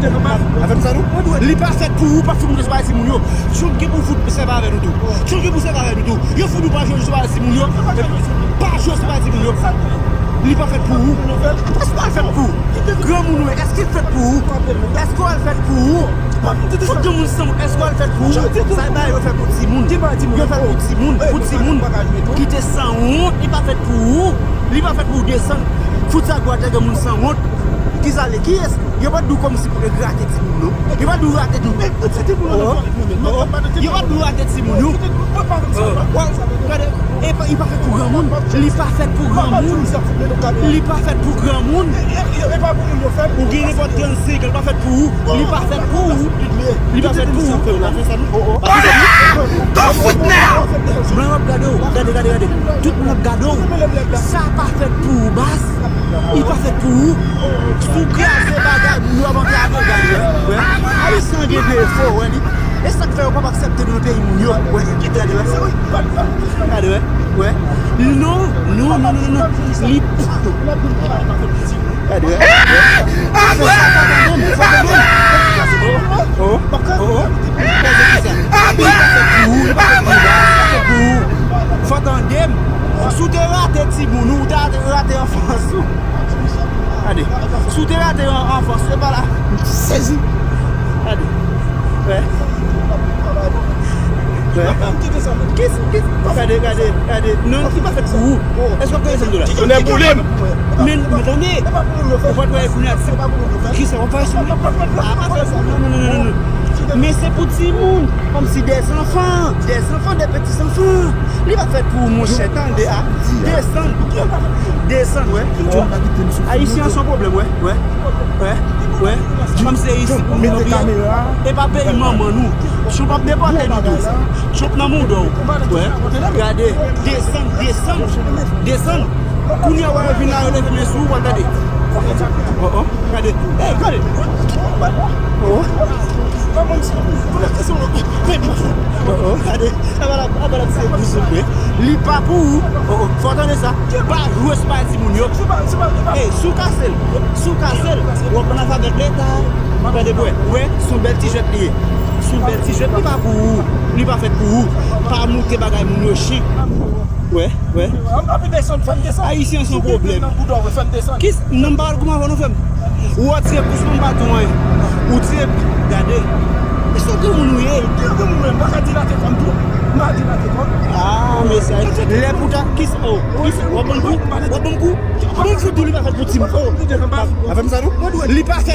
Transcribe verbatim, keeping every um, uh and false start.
Afè m sa nou? Li pa fèt pou ou, pa fout moutre se pa timoun yo. Trump gen pou fout sèvi avè nou tou. Trump gen pou sèvi avè nou tou. Yo fout nou pa jwe sou pa timoun yo. Pa jwe sou pa timoun yo. Li pa fèt pou ou. Èske w al fèt pou ou? Granmoun ou ye, èske l fèt pou ou? Èske w al fèt pou ou? Fout granmoun san wont, èske w al fèt pou ou? Sa e bagay yo fè pou timoun. Yo fèt pou timoun, pou timoun ki te san wont, li pa fèt pou ou. Li pa fèt pou ou desann. Fout sa gwo atè granmoun san wont. Kisa l ye? Kiyès? Yo pa t di w kòmsi pou yo rate timoun, non. Yo pa t di w rate timoun. Yo pa t di w rate timoun, non. Gade, e pa, li pa fèt pou granmoun. Li pa fèt pou granmoun. Li pa fèt pou granmoun. Ou gen nenpòt trannsenk an, li pa fèt pou ou. Li pa fèt pou ou. Li pa fèt pou ou. Mwen ap gade w. Gade, gade, gade. Tout moun ap gade w. Sa pa fèt pou ou, baz. Li pa fèt pou ou. Si w kraze bagay moun yo ap antre avè w, gade, wè. Ayisyen an gen defo, wè li. E sa k fè yo p ap aksepte nou nan peyi moun yo. Wè, gade, wè. Gade, wè. Wè. Non, non, non, non, non. Li. Gade, wè. Wè. Fò tande m, fò tande m. Oh, oh, oh. Poze kisa? Li pa fèt pou ou, li pa fèt pou ou, li pa fèt pou ou. Fò tande m. Si w te rate timoun ou, ou te rate anfans ou. Gade. Si w te rate an, anfans, se pa la. M sezi. Gade. Wè. Wè. Kis, kis, gade, gade, gade. Non, li pa fèt pou ou. Èske w ap tande sa m di w la? Tonnè boule m. Men, men tande. Ou pa t wè kounye a, se kisa w ap fè sou li? Ah, pa fè sa. Non, non, non, non, non. Men se pou timoun. Kòmsi des enfants, des enfants, des petits enfants. Li pa fèt pou ou, monchè, tande a. Desann. Desann, wè. Ayisyen an se yon pwoblèm, wè, wè. Wè, wè. Trump se isit pou nou ye. E pa peyi manman nou. Trump ap depòte nou tou. Trump nan mouda w. Wè. Gade. Desann, desann. Desann. Kounye a w ap vin la, yo leve men sou ou, w ap gade. Oh, oh. Gade. Ey, gade. Oh. Oh, oh. Gade. Li pa pou ou. Oh, oh. Fò tande sa. Pa jwe sou bagay timoun yo. Ey, si w kase l, si w kase l, w ap pran alfabèt leta. Gade, wè, wè, se yon bèl ti jwèt li ye. Se yon bèl ti jwèt, li pa pou ou. Li pa fèt pou ou. Pa moute bagay moun yo chen. Wè, wè. Ann desann, fè m desann. Ayisyen se yon pwoblèm. Kis, non, m pa wè l kouman fè nou fè m. Ou retire kous mwen, m pa di w anyen. Ou tire, gade. E se yon granmoun ou ye. Ki yon granmoun mwen? M pa ka dilate kò m tou. M pa dilate kò m. Ah, mesye. Lè pou ta, kis, oh, kis, w ap ban m kou, w ap ban m kou. Ban m kou tou, li pa fèt pou timoun. Oh, pa fè m sa non. Li pa fèt